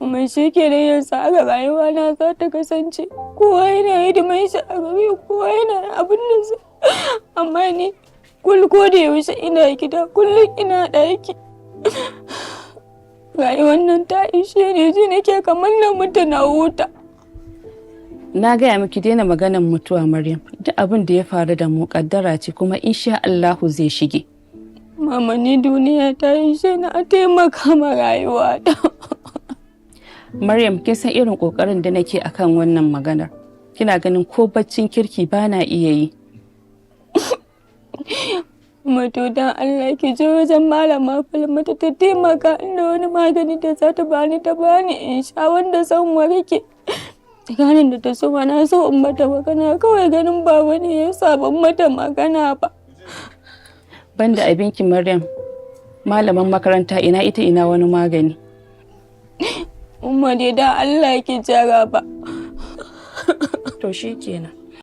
Kuma shi ke da yanzu haka rayuwa na za ta kasance. Kowa yana hidiman shi a gari, kowa yana abin da sa. Amma ni ko da yaushe ina gida, kullum ina ɗaki. Rayuwar nan ta ishe ni, ji nake kamar na mutu na huta. Na gaya miki daina maganan mutuwa, Maryam. Duk abin da ya faru da mu kaddara ce, kuma insha Allahu zai shige. Mama, ni duniya ta ishe ni, a taimaka ma rayuwa ta. Maryam, kin san irin kokarin da nake akan wannan maganar. Kina ganin ko baccin kirki bana iya yi. Mato, dan Allah ki je wajen Malama Falmata ta taimaka, inda wani magani da za ta bani, ta bani in sha wanda zan warke. Ranar da ta suma na so in mata magana, kawai ganin baba ne ya sa ban mata magana ba. Banda abinki Maryam, malaman makaranta ina ita ina wani magani. Umma dai, dan Allah ki jaraba. To shikenan.